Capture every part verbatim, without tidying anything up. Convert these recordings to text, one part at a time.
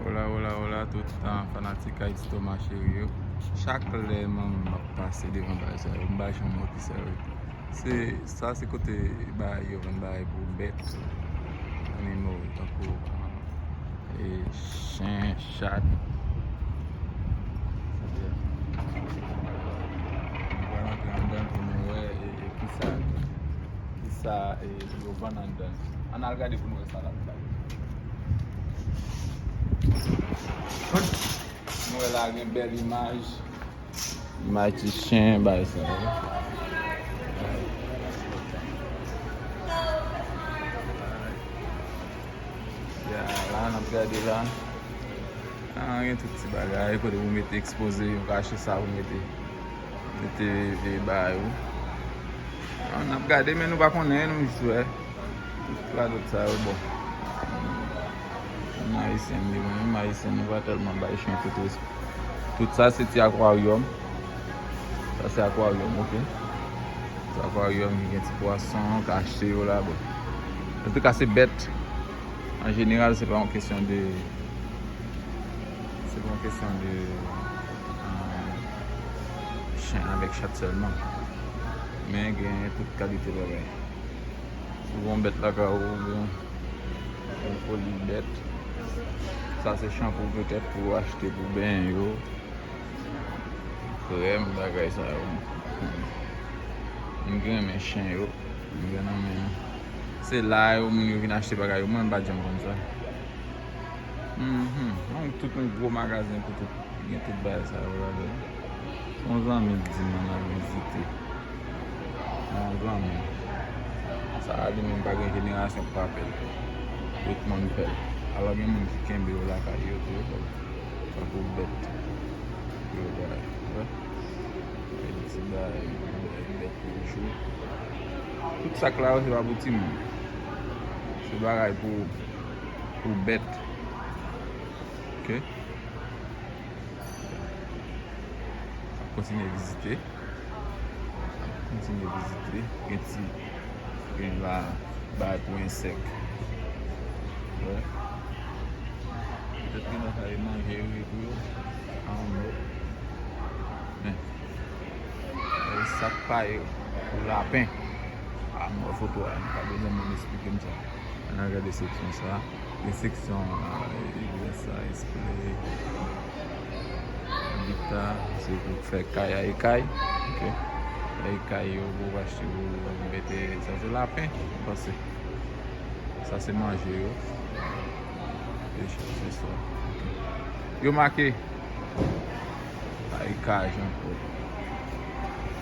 Hola, hola, hola, tout tan fanatik Haïti Thomas cheri yo. Chak lè manman m ap pase devan bagay sa yo, m pa janm wè ki sa yo ye. Se, sa se kote bagay yo vann bagay pou bèt, animo, tankou, ah, e chen, chat. Yeah. Nou pral antre anndan pou nou wè e, e kisa, kisa e, yo vann anndan. Ann al gade pou nou wè sa l ap bay. Nou wè la gen bèl imaj. Imaj ti chen, bay sa. Ya, la, n ap gade la. Ah, gen tout ti bagay, kote pou mete ekspoze, yon kache sa pou mete, mete, e, bagay ou. Ah, n ap gade, men nou pa konnen, nou jis wè. Tout radòt sa yo, bon. Moun ayisyen li menm, ayisyen nou pa tèlman bay chen tout respè. Tout sa se ti akwaryòm. Sa se akwaryòm, oke. Ti akwaryòm ki gen ti pwason kache yo la, bon. Antouka, se bèt. An jeneral, se pa yon kesyon de, se pa yon kesyon de, ah, chen avèk chat sèlman. Men gen tout kalite bagay. Si w gen yon bèt lakay ou, oubyen yon foli bèt, sa se chanpou petèt pou w achte pou benyen yo, krèm, bagay sa yo. Moun ki renmen chen yo, m gen nan men nou. Se la yo moun yo vin achte bagay yo, mwen m pa t janm konn sa. Mhm. Yon tout yon gwo magazen pou tout, gen tout bagay sa yo ladan. Se yon zanmi k di m ann al vizite. Yon zanmi. Sa a li menm pa gen jenerasyon k pa fè l. Tout moun fè l. Alò gen moun ki kenbe yo lakay yo tou, yo fè l. Tankou bèt. Yo bay. Wè. Gen ti bagay, bèt toujou. Tout sa k la yo se pa pou timoun. Se bagay pou, pou bèt. Oke. Ap kontinye vizite. Ap kontinye vizite. Gen ti, gen la, bagay pou ensèk. Wè. Petèt gen nan sa yo manje yo ye pou yo. I don't know. Men. E sa k pa ye pou lapen. A, m wè foto a, pa bezwen moun esplike m sa. Ann al gade seksyon sa. Gen seksyon, ah, eglès sa, esplè, gita, se pou fè kay a ekay. Oke. Fè ekay yo, pou achte, pou mete, sa se lapen, m panse. Sa se manje yo. E se sa. Oke. Yo make. Ay, kay ankò.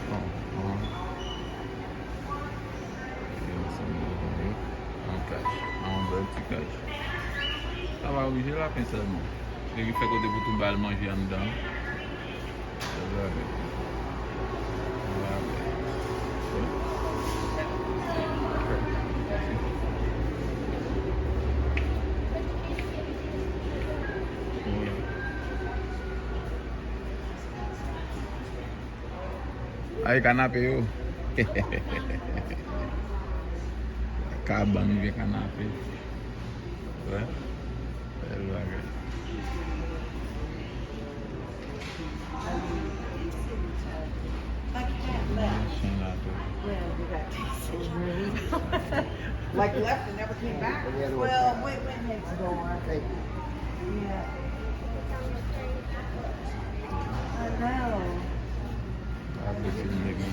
Bon, bon. Gen ansanm de bagay. Yon kay. Yon bèl ti kay. Sa va oblije lapen sèlman. Se ki fè kote pou tou ba l manje anndan. Bèl bagay. Bèl bagay. Ay, kanape yo. Kabann vye kanape. Wè. Bèl bagay. Chen la tou. Like left and never came back. Well, we went next door. Yeah. I know. Gade ti nèg yo.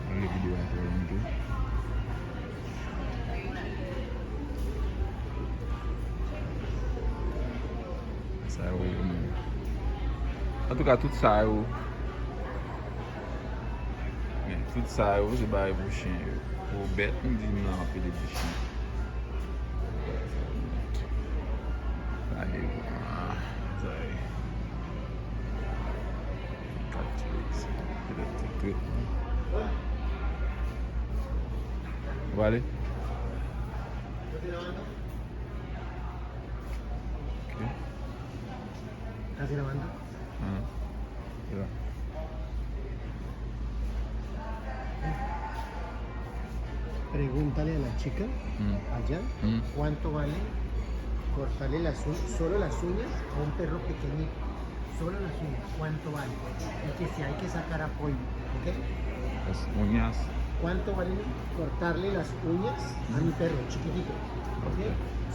Gade videyo a pou nou tou. Sa yo ye menm. Antouka, tout sa yo, men, tout sa yo, se bagay pou chen yo. Pou bèt, m di m nan anpil epi chen. Gade, ah, sa ye. Kat ti bèt isi. Petèt ti tretman. Ou ale? Ok. Casi grabando. Ah, ya. E Pregúntale a la chica, allá, cuánto vale cortarle las uñas, solo las uñas a un perro pequeñito. Solo las uñas, cuánto vale. Y que si hay que sacar a polvo, ¿ok? Las uñas. ¿Cuánto vale cortarle las uñas a mi perro chiquitito? ¿Ok?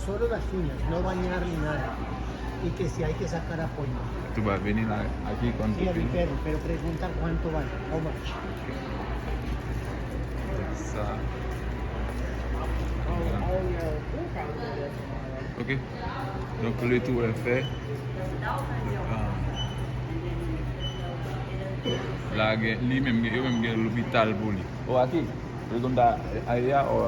Solo las uñas, no bañarle nada. Y que si hay que sacar a polvo. Tú vas a venir a- aquí con tu Sí, a mi primo. Perro, pero pregunta cuánto vale, how much. Sa. Ok. Donk, le tour est fait. Ah. La gen, li menm gen, yo menm gen lopital pou li. O, aki? Yo konn ta aya o.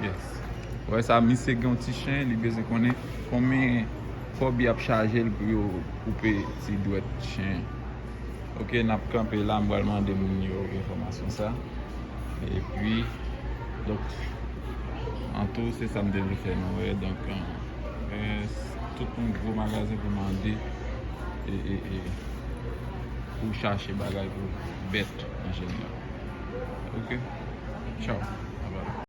Yes. Wè sa, misye gen yon ti chen, li bezwen konnen konbyen kòb y ap chaje l pou yo koupe ti dwèt chen. Ok, n ap kanpe la, m pral mande moun yo enfòmasyon sa. Epi, donk, an tou, se sa m te vle fè nou wè. Donk, euh, tout yon gwo magazen pou mande e, e, e pou chache bagay pou bèt an jeneral. Ok? Tchaw. Bye bye.